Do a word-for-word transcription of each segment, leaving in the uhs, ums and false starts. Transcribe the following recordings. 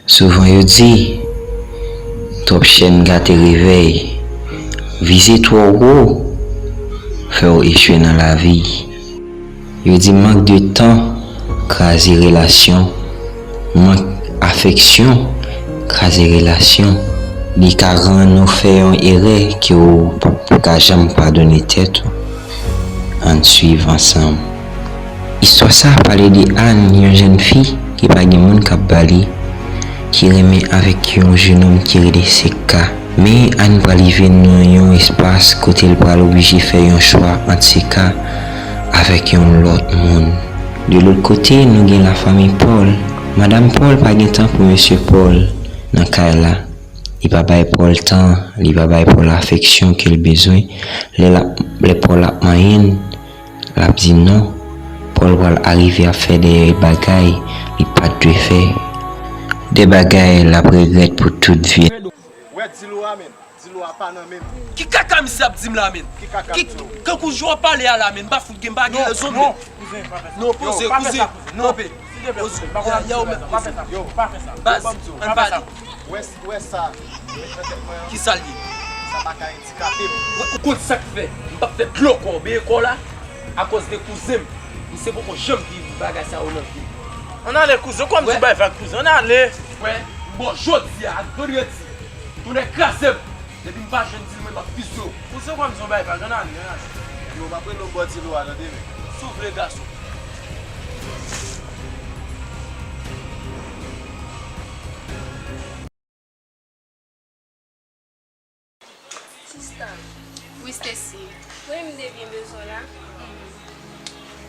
Souvan yo di, twòp chèn gate revèy. Vize twò wo, fè w echwe nan lavi. Yo di mank de tan kraze relasyon, mank afeksyon kraze relasyon. Li ka rann ou fè yon erè ke w p-, p-, ka janm padone tèt ou. Ann swiv ansanm. Istwa sa a pale de Ann, yon jèn fi ki pa gen moun k ap ba li, ki renmen avèk yon jenòm ki rele Seka. Men Ann pral rive nan yon espas kote l pral oblije fè yon chwa ant Seka avèk yon lòt moun. De lòt kote, nou gen lafanmi Paul. Madanm Paul pa gen tan pou mesye Paul nan kay la. Li pa bay Paul tan, li pa bay Paul afeksyon ke l bezwen. Lè l ap, lè Paul ap manyen l, l ap di non. Paul pral arive ap fè de bagay li pa t dwe fè. De bagay l ap regrèt pou tout vi. Wè, di lo a menm. Di lo a pa nan menm. Ki kaka misye ap di m la, menm? Ki kaka m di w? Kankou jan w ap pale a la, menm, m pa fout gen, m pa gen rezon, menm. Non, poze, kouzen, kanpe. Poze. Yo, yo, menm, poze. Baz, ann pale. Wè, wè sa, met nan tèt mwen an. Kisa l ye? Sa pa ka andikape m. Ou konn sa k fè m p ap fè dlo kò w, beye kò w la, akòz de kouzen m. Misye poko janm viv bagay sa yo nan vi l. Ann ale, kouzen, kòm di bay vag, kouzen, ann ale. Wè, m ba w jodi a ak vandredi. Tonnè kraze m. Depi m pa jwenn di l, mwen m ap fize w. Kouzen, kòm di bay vag, ann ale, ann ale. Yo, m ap rele w bò di lo a tande, men. Si w vle, gason. Sista. Wi, Stacy. Mwen, m te byen bezwen w la.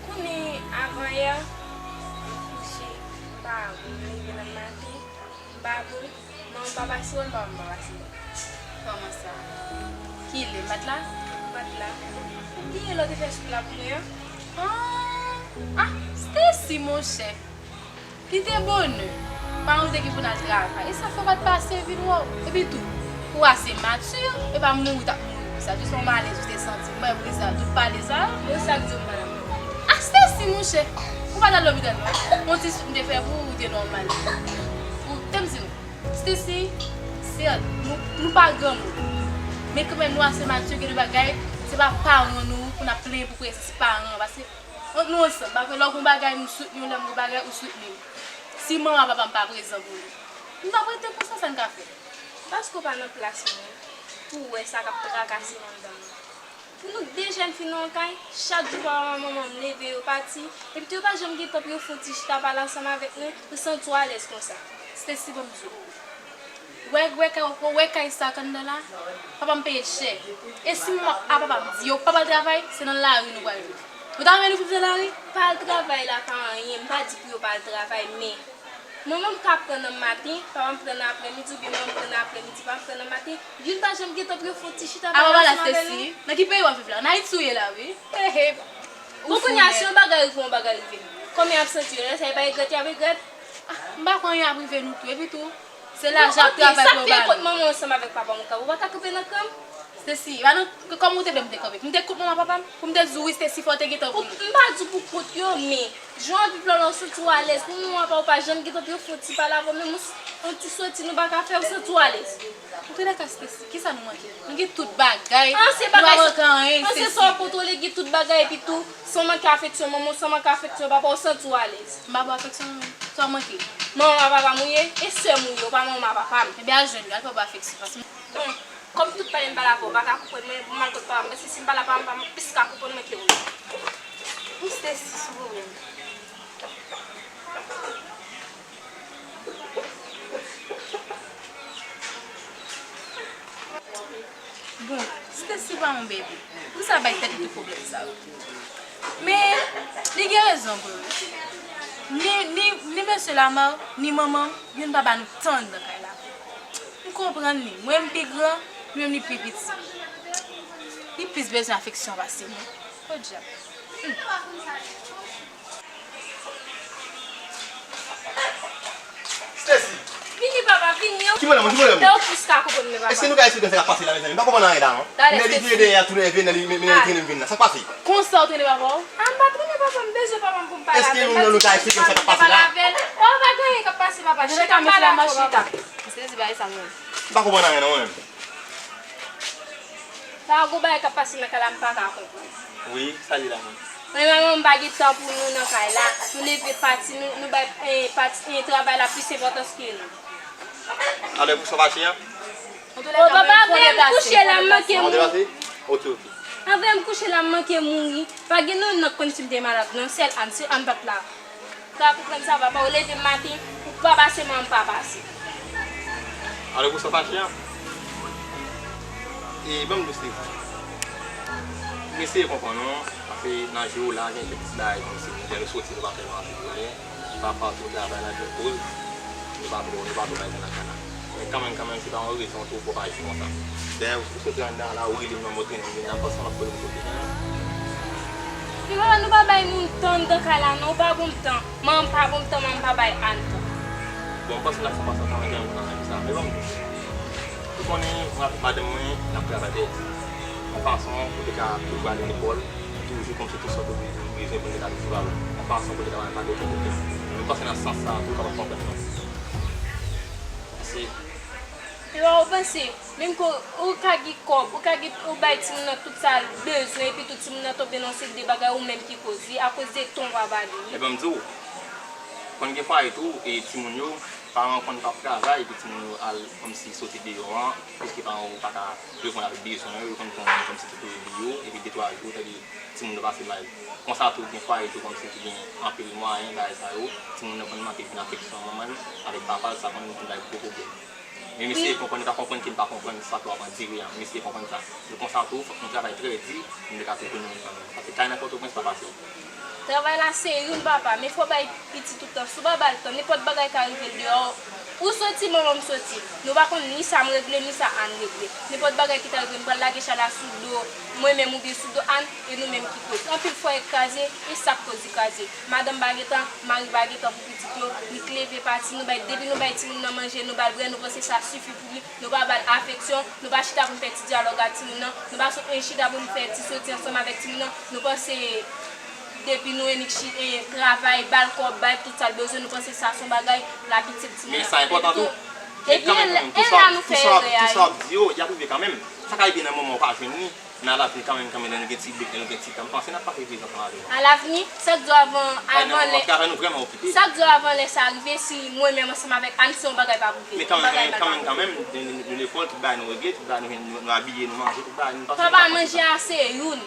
Konnen avan yè, m kouche, m pa leve nan maten, m pa bon, manman m pa pase wè m, papa m pa pase wè m. Kòman sa? Kilè? M pa t la? M pa t la. Kilè lè w te fè soup la pou mwen an? Ah, ah, Stacy, monchè. Li te bonè. Paran w te gen pou n al travay. E sa fè w pa t pase vin wè w. Epi tou, ou ase mati, e pa mouri w t ap mouri pou sa. Jis yon malèz ou te santi. Mwen, prezan, tout pale sa yo. Bon, sa k di w, madanm? Ah, Stacy, monchè. Ou pa t al lopital, non. Yon ti soup m te fè pou ou, ou te nòmal. Ou te m di nou. Stacy, sèt, nou, nou pa granmoun. Men kanmenm, nou ase mati, gen de bagay, se pa paran nou pou n ap plenyen pou prezans paran an. Paske ant nou ansanm, pa vre lè w gon bagay m soutni w, lè m gon bagay ou soutni m. Si manman papa m pa prezan pou nou, nou t ap rete konsa, sa n ka fè? Paske w pa nan plas mwen pou w wè sa k ap trakase m anndan m nan. Pou nou de jèn fi nan yon kay, chak jou papa manman m leve yo pati, epi tou yo pa janm gen tan pou yo fè yon ti chita pale ansanm avèk nou, pou santi w alèz konsa. Stacy, ban m di w. Wè, wè kay, wè kay sa k anndan la, papa m peye l chè. E si manman a papa m di yo pa pral travay, se nan lari nou pral viv. Ou ta renmen nou viv nan lari? Pa al travay la pa anyen, m pa di pou yo pa al travay, men manman m ka pran nan maten, papa m pran nan aprèmidi, oubyen manman m pran nan aprèmidi, papa m pran nan maten, youn pa janm gen tan pou yo fè yon ti chita pale ansanm avè nou. Nan ki peyi w ap viv la? Ann Ayiti w ye la, wi. He, he. Bon, kounye a, si yon bagay rive, yon bagay rive. Kòman y ap santi yo? Lè sa, yo pa regrèt, y ap regrèt? Ah, m pa kwè anyen ap rive nou tou. Epi tou, se lajan ap travay pou yo ba nou. Sa fè kont manman ansanm avèk papa m ou ka, ou pa ka kanpe nan kran m? Stacy, pa nan, kòman ou te vle m te kanpe? M te kont manman papa m? Pou m te di w wi, Stacy, fò w te gentan pou nou. M pa di w pou kont yo, men jan w ap viv la, w santi w alèz. Pou manman papa ou pa janm gentan pou yo fè yon ti pale avè w, menm yon ti soti nou pa ka fè, w santi w alèz. Antoulèka, Stacy, kisa nou manke? Nou gen tout bagay. An se bagay, nou pa manke anyen, Stacy. An se sa w kontwole, gen tout bagay, epi tou, san manke afeksyon manman w, san manke afeksyon papa w, santi w alèz. M pa ba w afeksyon, non. Sa w manke? Manman papa m ou ye, e sè m ou ye, ou pa manman papa m. Ebyen, al jwenn li, al fè w ba afeksyon, paske... Bon, kòm tout pale m pale avè w, ou pa ka konprann mwen, bon, m al kot papa m, paske si m pale a papa m, papa m plis ka konprann mwen ke ou. Ou Stacy sou pwoblèm. Bon, Stacy pa yon bebe. Poukisa l bay tèt li tout pwoblèm sa yo? Men, li gen rezon vre wi. Ni, ni, ni mesye Lamar, ni manman m, youn pa ba nou tan anndan kay la. M konprann li. Mwen m pi gran, li menm li pi piti. Li plis bezwen afeksyon pase mwen. Podyab. Stacy! Vini, papa, Ki pwoblèm ou? Ki pwoblèm ou? Èske nou ka esplike sa k ap pase la, mezanmi? M pa konprann anyen la, non. Nèli vire dèyè a tou nève, Nèli, men Nèli trennen m vin la. Sa k pase? Konsa w trennen papa w? A, m pa trennen papa m, bezwen papa m pou m pale avè l. Èske youn nan nou ka esplike m sa k ap pase la? Papa, pa gen anyen k ap pase, papa. Chita, m pale avè w, papa. M sezi bagay sa, mwen. M pa konprann anyen, non, mwen menm. Pa gon bagay k ap pase nan kay la, m pa ka konprann. Wi, sa li la menm? Premyèman, m pa gen tan pou nou nan kay la. Nou leve pati, nou, nou bay, eh, pati, eh, travay la plis enpòtans ke nou. Alè pou sa fache an? O papa, avè m kouche la, m manke mouri. Ok, ok. Avè m kouche la, m manke mouri. Pa gen nou nan konn si m te malad, non, sèl Ann, si Ann pa t la. Ou ka konprann sa, papa, ou leve maten, ou pa pase, mwen m pa pase. Alò, pou sa fache an, e ban m di w, Steve, m eseye konprann ou, paske nan je w la, gen kèk ti bagay kòmsi, lè nou soti, nou pa tèlman anvi konnen, papa tou travay nan gen koz, nou pa twò, nou pa twò bay tan nan kay la. Men kanmenm, kanmenm, se pa yon rezon tou pou w pa aji konsa. Dayè, ou soti anndan la, ou rele m nan, mwen trennen m vin la, m panse w ap konnen m soti, non? Epi papa, nou pa bay moun tan anndan kay la, non, ou pa ban m tan. Manman m pa ban m tan, manman m pa bay Ann tan. Bon, m panse n ap fè pase ansanm nan menm sa. Men bon, ou konnen, mwen avèk madanm mwen, n ap travay dèyè ti. Yon fason pou te ka pou prale lekòl, toujou kòmsi tout sa w te bezwen pou n te ka toujou ba ou. Yon fason pou te ka pa gen okenn pwoblèm. Mwen panse nan sans sa a tou, ou kapab konprann mwen. Mèsi. Epa ou panse, menm ke ou ka gen kòb, ou ka gen, ou bay timoun nan tout sa l bezwen, epi tou timoun nan tonbe nan seri de bagay ou menm ki koz li, akoz de ton papa li. Ebyen, m di w, konn gen fwaye tou, e timoun yo, paran konn p ap travay, epi timoun yo al kòmsi soti deyò an, piske paran yo pa ka reponn avèk bezwen yo, yo konn pran kòmsi tout yo deyò, epi de twa jou, tande timoun yo pase mal. Konsa tou, gen fwaye tou kòmsi ki gen anpil mwayen, bagay sa yo, timoun nan konn manke vin afeksyon manman l avèk papa l, sa konn vin bay gwo pwoblèm. Men mesye, wi, konprann, nou ka konprann ke n pa konprann sa ke w ap andire a. Mesye, konprann sa. Nou konsa tou, fòk nou travay trè di pou nou te ka tou tounen yon fanmi. Paske kay nan Pòtoprens pa fasil. Travay la se youn, papa, men fò bay pitit ou tan. Si w pa ba l tan, nenpòt bagay ka rive l deyò. Ou soti, manman m soti. Nou pa konn ni sa m regle, ni sa Ann regle. Nenpòt bagay ki ta rive, m pral lage chay la sou do mwen menm oubyen sou do Ann, e nou menm ki koz. Anpil fwaye k kraze, e sa k koz li kraze. Madanm pa gen tan, mari pa gen tan pou pitit yo, li k leve pati, nou bay, depi nou bay timoun nan manje, nou ba l bwè, nou panse sa sifi pou li, nou pa ba l afeksyon, nou pa chita pou n fè ti dyalòg ak timoun nan, nou pa so-, eh, chita pou n fè ti soti ansanm avèk timoun nan, nou panse depi nou ennik chi-, eh, travay, ba l kòb, ba l tout sa l bezwen, nou panse sa se yon bagay l ap itil timoun nan. Men sa enpòtan tou. Ebyen, e la nou fè erè a. Tout sa w ap di yo, y ap rive kanmenm. Sa ka rive nan moman w pa jwenn li, men alavni kanmenm, kanmenm, lè nou gen ti bèk, lè nou gen ti tan, m panse n ap pase prezan ansanm avè yo. Alavni, sa k di w avan, avan lè, sa k di w avan lè sa rive, si mwen menm ansanm avèk Ann, si yon bagay pa rive, yon bagay mal pa rive. Men kanmenm, kanmenm, kanmenm, nou, nou, nou lekòl, tout bagay nou regle, tout bagay nou, nou, nou abiye, nou manje, tout bagay, nou pase. Papa, manje a se youn.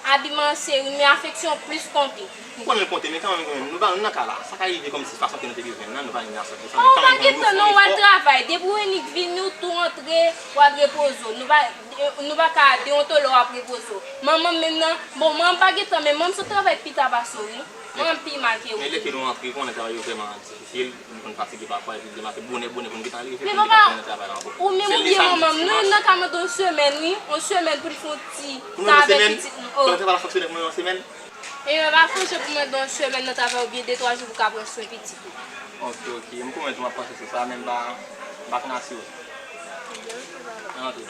Abiman se youn, men afeksyon plis konte. M konnen l konte, men kanmenm, kanmenm, nou pa, nou nan kay la. Sa ka rive kòmsi fason ke nou te bezwen l lan, nou pa vin la san pou sa, men kanmenm, kanmenm, nou fè yon efò. Ou pa gen tan non, w al travay. Depi w ennik vini, w tou rantre, w al repoze w. Nou pa, nou pa ka dewontolè w ap repoze w. Manman m menm nan, bon, manman m pa gen tan, men manman m sot travay pi ta pase w, wi. Manman m pi mal ke ou. Men lè ke nou rantre, konnen travay yo vrèman difisil. Nou konn fatige pafwa, epi demen maten bonè, bonè pou n gentan leve, pou n gentan tounen travay la ankò. Men papa, ou menm oubyen manman m, nou youn nan ka mande yon semèn, wi, yon semèn pou n fè yon ti tan avèk pitit nou. Pou nou yon semèn? Pou nou travay la fonksyone pou mwen yon semèn? Ebyen, pa sonje pou mande yon semèn nan travay oubyen de twa jou pou w ka pran swen pitit ou. Ok, ok. M pwomèt ou m ap panse sou sa, men m pa, m pa fin asire. Ann antre.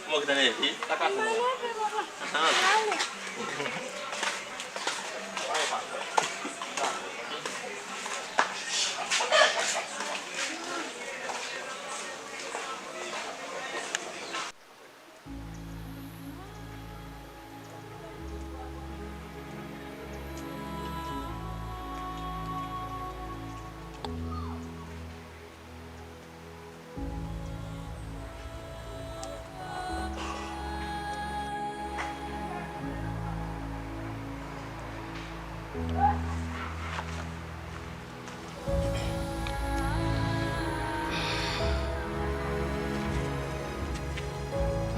Kòman w gentan nève? Sa ka fè w? Mwen nève, papa. Ann antre.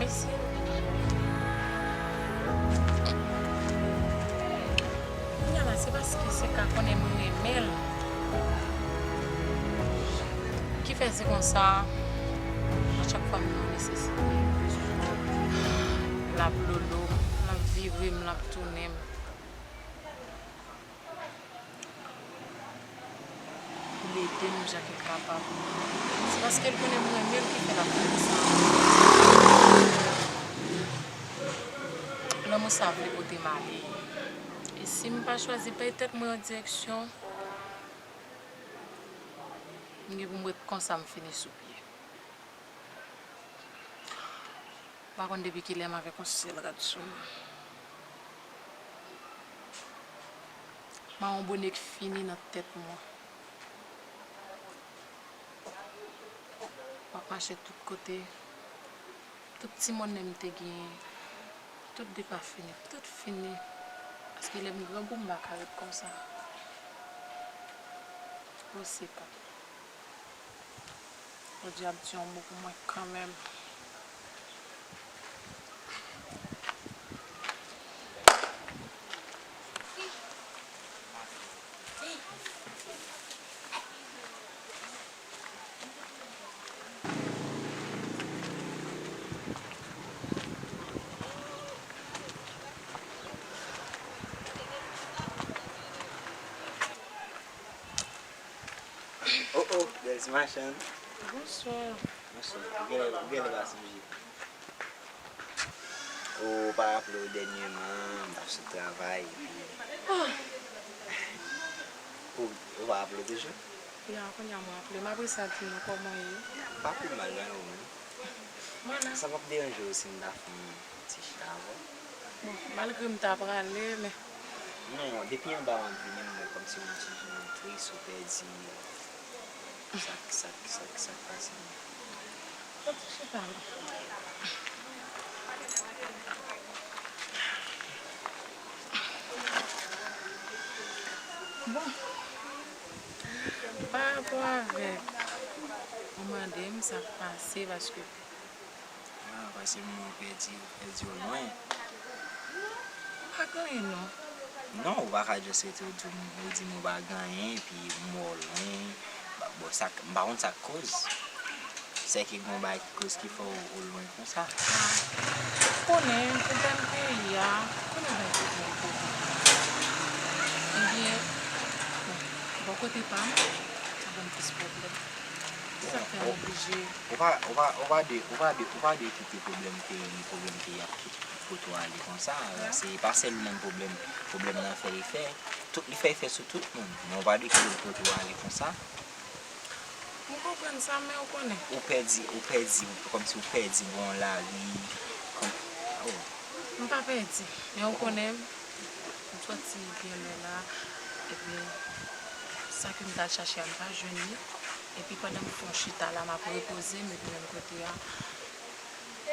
Mesye. Kounye a la, se paske se ka konnen m renmen l ki fè se konsa, a chak fwa m nan nesesite, l ap lolo m, l ap vire m, l ap tounen m. Pou l ede m jan ke l kapab. Paske l konnen m renmen l ki fè l ap fè m sa. Lanmou sa vle pote m ale. E si m pa chwazi bay tèt mwen yon direksyon, m gen pou m ret konsa, m fini sou pye. M pa konn depi kilè m avèk yon sèl rad sou mwen. Mawon bone k fini nan tèt mwen. M ap mache tout kote. Tout ti monnen m te genyen, tout depafini, tout fini. Paske lè m grangou, m pa ka ret konsa. Bon, se pa. Jodi a ap di yon mo pou mwen kanmenm. Oh, oh, bèl ti machann. Bonswa. Bonswa. Ou genlè, ou genlè pa sonje. Ou pa raple w dènyèman, m t ap sot travay, epi ou, ou pa raple w toujou? Ya, kounye a m raple. M apre sa, di nou kòman w ye? Pa pi mal, non, ou menm? Mwen la. Sa p ap deranje w si m ta fè yon ti chita avè w? Bon, malgre m ta prale, men. Non, depi anba m ap vini, m wè kòmsi w yon ti jan tris, ou pèdi. Sa k, sa k, sa k, sa k pase menm? Soti chita la. Bon, pa rapò avèk ou mande m sa k pase, paske Ah, paske m wè w pèdi, w pèdi w lwen. M pa gen anyen, non. Non, ou pa ka just rete w di m, ou di m ou pa gen anyen, epi m wè w lwen. Bon, sa k, m pa konn sa k koz. Sèke gen yon bagay ki koz ki fè w, w lwen konsa. Ah, ou konnen, pwoblèm peyi a, ou konnen bay pwoblèm, pwoblèm. Ebyen, bon, bò kote pa m, sa ban m plis pwoblèm. Sa fè m oblije. Ou pa, ou pa, ou pa dwe, ou pa dwe, ou pa dwe kite pwoblèm peyi, pwoblèm peyi ap kit-, pote w ale konsa. Se pa sèl ou menm pwoblèm, pwoblèm nan fè efè. Tout li fè efè sou tout moun. Men ou pa dwe kite l pote w ale konsa. M konprann sa, men ou konnen. Ou pèdi, ou pèdi, kòmsi ou pèdi bò yon lari. Kòm, oh. M pa pèdi, men ou konnen. M soti byen lwen la, epi sa ke m t al chache a, m pa jwenn li. Epi pandan m fè yon chita la, m ap repoze m, epi menm kote a,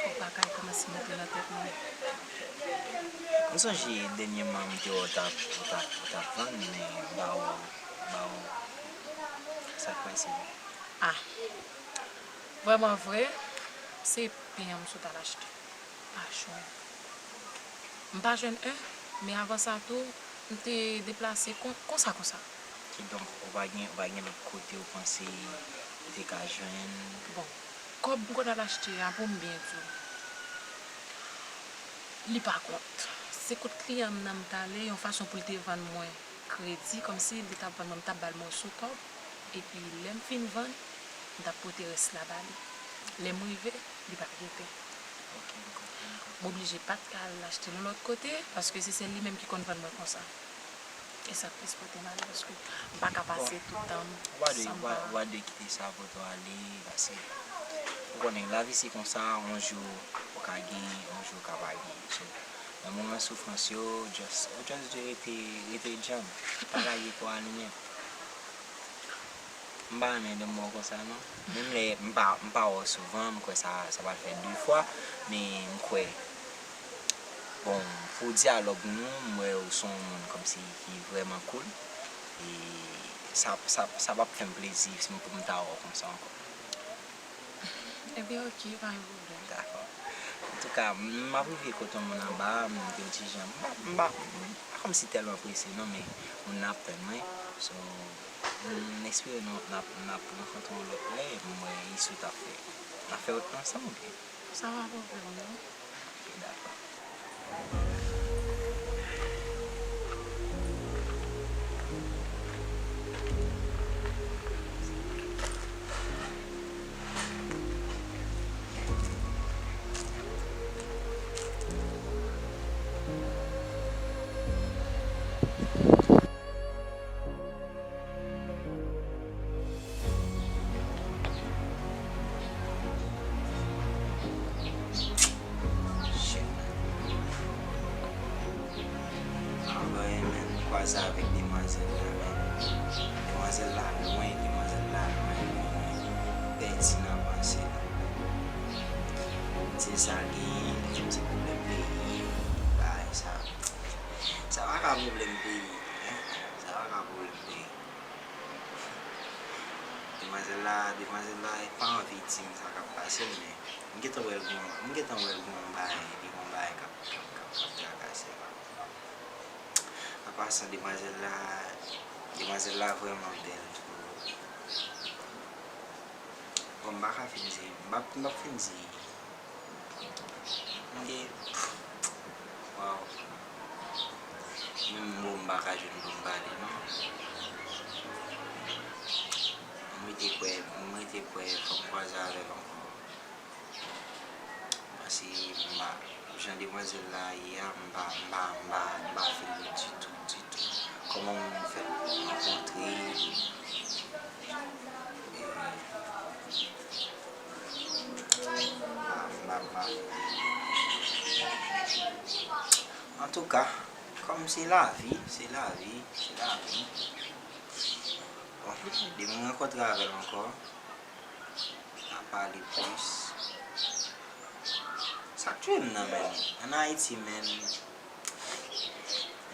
kòb pa kay kòmanse monte nan tèt mwen. M sonje dènyèman m te wè w t ap, w t ap, w t ap vann, men m pa wè w, m pa wè w. Sa k pase? Ah, vrèman vre, se pen an m sot al achte. Pa jwenn. M pa jwenn en, men avan sa tou, m te deplase kon, konsa, konsa. Kidonk, ou pa gen, ou pa gen lòt kote ou panse ou te ka jwenn? Bon, kòb m konn al achte a, pou m byen di w, li pa kont. Se kot kliyan m nan m t ale, yon fason pou l te vann mwen kredi, kòmsi li t ap vann mwen, m t ap ba l mòso kòb, epi lè m fin vann, m t ap pote rès la ba li. Lè m rive, li pa t rete. Ok, m konprann, m konprann. M oblije pa t ka al achte nan lòt kote, paske se sèl li menm ki konn vann mwen konsa. E sa k plis pote m ale, paske m pa ka pase tout tan m san m pa. Ou pa dwe, ou pa, ou pa dwe kite sa pote w ale, paske ou konnen lavi se konsa, yon jou ou ka gen, yon jou ou ka pa gen. So, nan moman soufrans yo, just, ou just dwe rete, rete djanm. Pa lage kò a li menm. M pa renmen lè m wè w konsa, non. Menm lè m pa, m pa wè w souvan, m kwè sa, sa pral fè de fwa, men m kwè, bon, pou dyalòg nou, m wè w se yon moun kòmsi ki vrèman cool. E sa, sa, sa p ap fè m plezi si m, pou m ta wè w konsa ankò. Ebyen, oke, pa gen pwoblèm. Dakò. Antouka, m ap rive kote yon moun anba, m gen yon ti jan, m pa, m pa, m pa kòmsi tèlman prese non, men moun nan ap tann mwen. So, m espere nou, n ap, n ap rankontre yon lòt lè, m wè Isou t ap fè. N ap fè wout la ansanm oubyen? Sa pa pwoblèm non. Oke, dakò. Ti nan panse nou. Se sa l genyen, li gen ti pwoblèm peyi, bagay sa. Sa pa ka pwoblèm peyi, hein? Sa pa ka pwoblèm peyi. Demwazèl la, demwazèl la pa anvi di m sa k ap pase l, men m gentan wè l gon, m gentan wè l gon bagay, li gon bagay k ap, k ap, k ap, k ap trakase l. An pasan, demwazèl la, demwazèl la vrèman bèl tou. Bon, m pa ka fin di, m p ap, m p ap fin di. M gen, waw. Menm mo m pa ka jwenn pou m pale, non. M rete kwè, m rete kwè fò m kwaze avè l ankò. Paske m pa, jan demwazèl la ye a, m pa, m pa, m pa, m pa feel li ditou, ditou. Kòman moun fèk rankontre, e, m pa, m pa, m pa. Antouka, kòm se lavi, se lavi, se lavi. Bon, depi m rankontre avè l ankò, n a pale plis. Sa k touye m nan, men, ann Ayiti, men,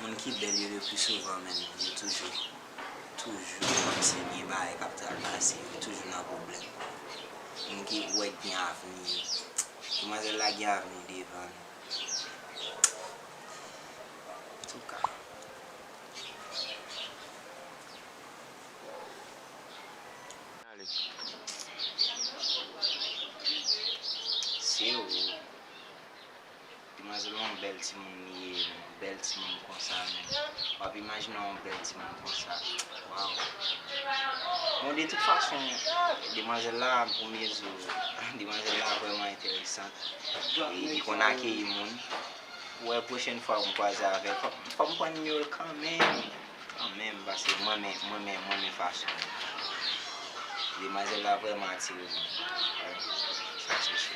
moun ki bèl yo, le pli souvan, men, yo toujou, toujou kòmsi gen bagay k ap trakase yo, toujou nan pwoblèm. Moun ki ou wè k gen avni yo. Demwazèl la gen avni devan l. Antouka. Ale. Se ou. Demwazèl la yon bèl timoun li ye, yon bèl timoun konsa, men. W ap imajine yon bèl timoun konsa. Waw. Bon, de tout fason, demwazèl la, premye zo, demwazèl la vrèman enteresan. E li konn akeyi moun. Ou wè, pwochèn fwa m kwaze avè l, fò, fò m pran nimewo l kanmenm. Kanmenm, paske mwen renmen, mwen renmen, mwen renmen fason l. Demwazèl la vrèman atire m. Wi, sa se si.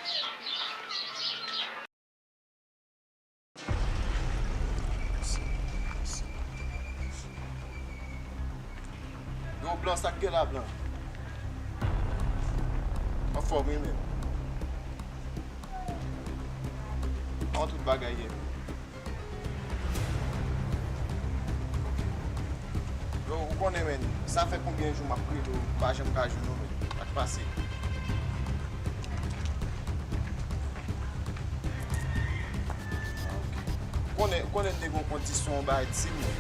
Yo, Blan, sa k gen la, Blan? Anfòm, wi, men. Kòman tout bagay ye? Yo, ou konnen, men, sa fè konbyen jou m ap rele w, m pa janm ka jwenn ou, men. Sa k pase? Ah, ok. Ou konnen, ou konnen m te gen yon kondisyon, yon bagay ti, men.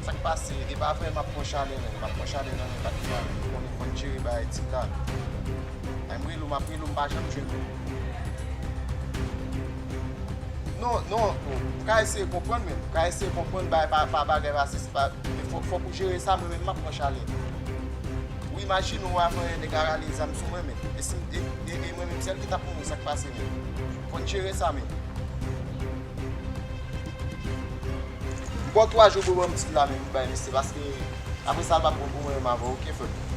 Sa k pase? E pa vre m ap pran chalè, men. M ap pran chalè nan men patnè a, men. Ou konnen fò n jere bagay ti la. Ay, m rele w, m ap rele w, m pa janm jwenn ou. Non, non, m ka eseye konprann, men m ka eseye konprann, bagay pa, pa bagay pase, se pa, men fòk, fòk ou jere sa, mwen menm m ap pran chalè. Ou imajine w avan yè nèg a rale zam sou mwen, men. E si, e, e, e mwen menm sèl ki t ap mouri, sa k pase, men. Fò n jere sa, men. M ba w twa jou pou ban m di l la, men, pou bay mesye, paske apre sa, l p ap bon pou mwen menm avè w, oke, frè m?